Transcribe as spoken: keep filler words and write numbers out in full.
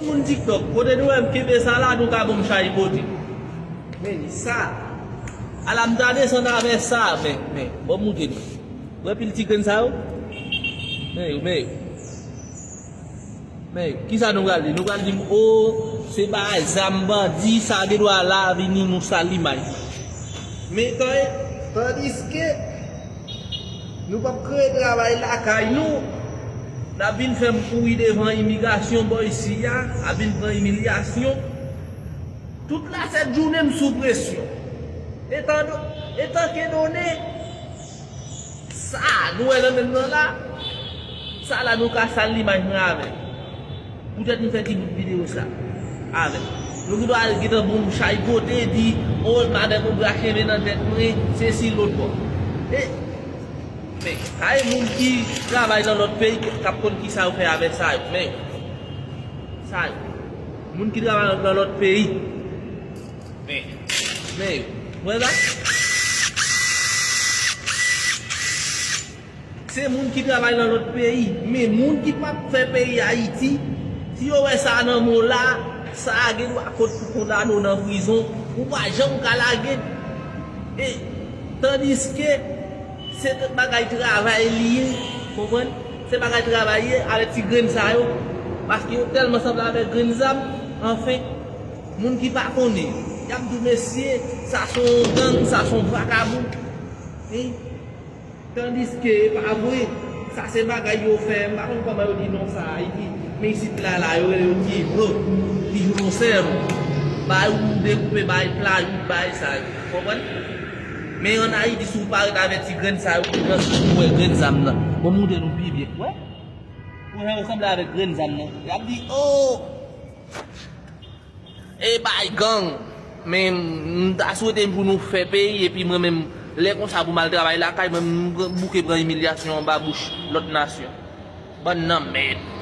Moun TikTok, kote nou wè m kenbe sa la, nou ka ban m chay pote. Men li sa. Ala m ta desann avè sa, men, men, ban m moute nou. Wè pil ti grenn sa yo? Men yo, men yo. Men yo. Kisa nou pral di? Nou pral di m, o, se bagay zam bandi, sa gen dwa la vini nou sal imaj. Men tan-, tandiske nou p ap kreye travay lakay nou, n ap vin fè m kouri devan imigrasyon bò isi a, ap vin pran imilyasyon. Tout la sèt jounen m sou presyon. Etan do-, etanke done, sa nou wè nan men m nan la, sa la nou ka sal imaj mwen avè l. Poutèt m fè ti bout videyo sa avè l. Nou gen dwa al gentan bon chay pote, di, o, madanm ou brache men nan tèt mwen, sesi lòt bò. E, men, sa e moun ki travay nan lòt peyi k ap konn kisa yo fè avè sa yo. Men, sa yo. Moun ki travay nan lòt peyi. Men, men, wè sa? Se moun ki travay nan lòt peyi, men moun ki p ap fè peyi Ayiti, si yo wè sa nan men w la, sa a gen dwa kot pou kondane w nan prizon, ou pa janm ka lage. E, tandiske, se tout bagay travay li ye, konprann? Se bagay travay ye avèk ti grenn sa yo, paske yo tèlman sanble avèk grenn zam, anfen, moun ki pa konnen, y ap di w, mesye, sa se yon gang, sa se yon vakabon. Wi. Tandiske, e pa vre, sa se bagay yo fè, m pa konn kòman yo di non sa a, epi, men isit la, la, yo rele yo tijlo, tijlo sèl, bay ou dekoupe, bay pla, bay sa yo, konprann? Men ann Ayiti, si w pa ret avèk ti grenn sa yo, gen chans pou w wè grenn zam nan. Bon, m montre nou pi byen. Wè? Pou jan yo sanble avèk grenn zam nan. Y ap di, o! E bay gang. Men, m ta swete pou nou fè peyi, epi mwen menm, lè konsa pou m al travay lakay, mwen, m bouke pran imilyasyon anba bouch lòt nasyon. Bann nan mèd.